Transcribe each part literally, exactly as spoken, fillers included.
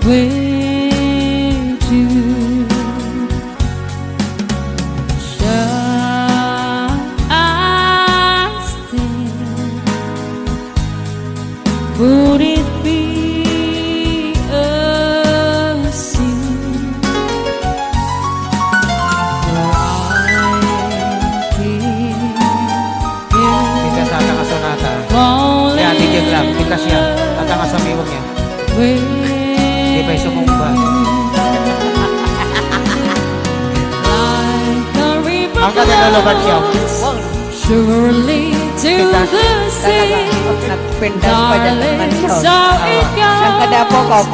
with you. Shall I stay? Would it be a sin? For I keep Kita sa atang a sonata. Falling Kaya, tigil lang. Kita siya. Atang a sabiwag niya. Di pa'y sumungba. Like a river Ang kanya lalaban siya. Flows surely to Kita. the sea. Talaga. Nagpintas pa dyan ang Darling, mansyon. So it goes. Saan ka na po, Kop?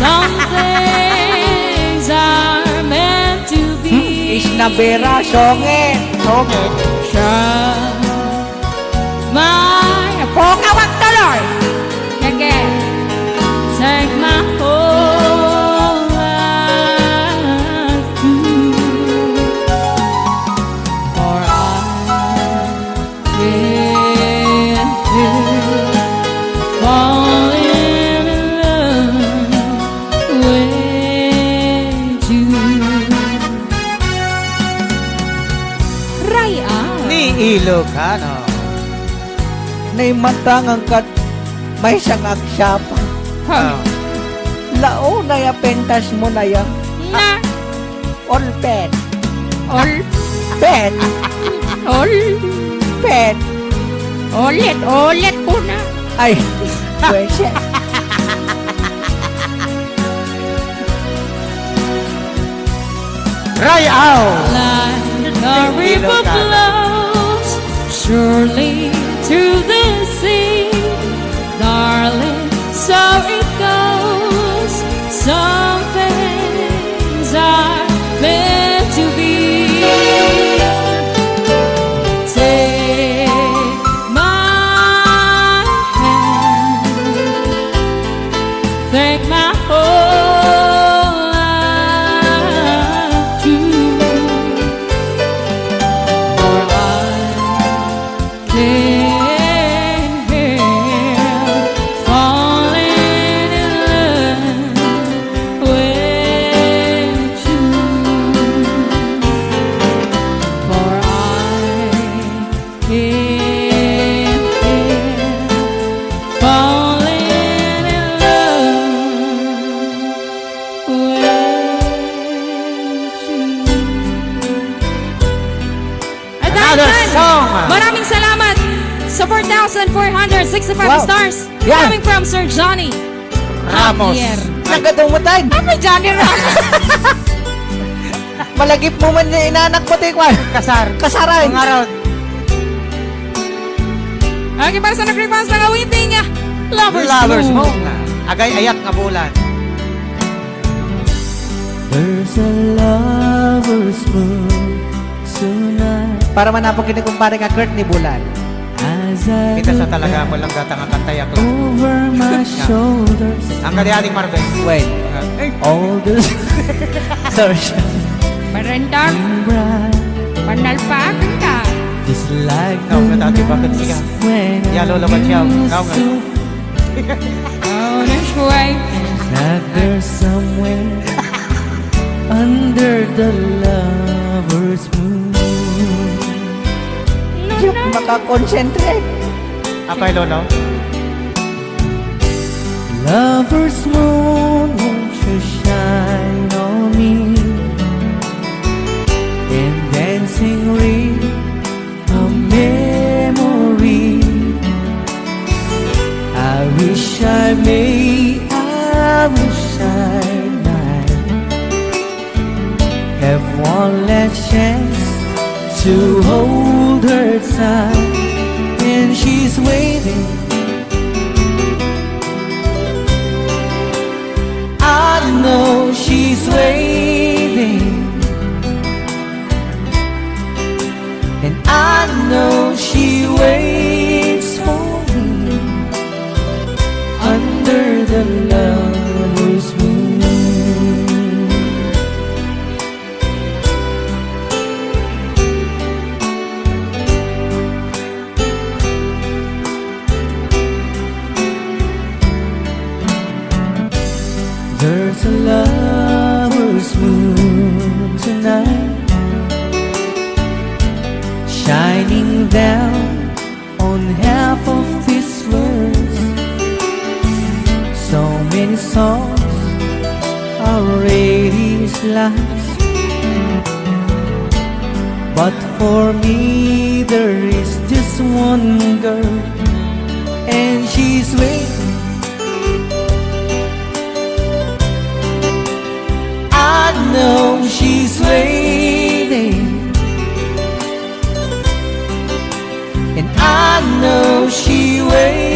Some things are meant to be. Hmm, Isnabera, songit. Songit. Try my Poka, wag tuloy. Sige. Take my whole life too. For I can't help falling in love with you. Ray-a. Ni Ilocano. Naimatang ang kat-, may siyang agsapa. Ha. Ah. Lao na ya pentas mo na ya. Na. All pet. All. Pet. All. Pet. Ulit, ulit ko na. Ay, pwede. Ray-aw. Like a river Ilocano. Flows surely to the sea, darling, so it goes. Some things are meant to be. Take my hand, take my whole life too. For I can't help falling in love with you. For I can't help falling in love with you. At dahil Another dyan, song. Maraming salamat sa four thousand four hundred sixty-five Wow. stars Yan. coming from Sir Johnny Ramos. Javier. Nagadumutan. Ano, Johnny Ramos? Malagip mo man yung inanak mo, Tikwan. Kasar. Kasaran. Mga round. Okay, para sa nag-request ng awiting, ah, Lovers Lovers Moon. Moon. Agay-ayat nga bulan. There's a lover's moon tonight. Para manapok ini, kumpare, nga Kurt ni Bulan. As I Kita sa look talaga, back walang gata nga kantayak lang. over my Yeah. shoulders. Ang kadi Aling Marvel. Wait. Ah, eh. All the Sorry. Barandam. Bright. Panalpakan ka. Just like No, the katati, bakit night siya? when I Ya, Lola Baciao. used Kao nga. to Oh, that's why. That there's somewhere under the lover's moon. No, Di ako no. makakonsentrate. Apay, Lolo? Lover's moon, won't you shine on me? And dancing ring a memory. I wish I may, I wish I might have one last chance to hold her tight. And she's waiting. I know she's waiting. And I know she waits for me under the lover's moon. There's last. But for me, there is just one girl, and she's waiting. I know she's waiting, and I know she waits.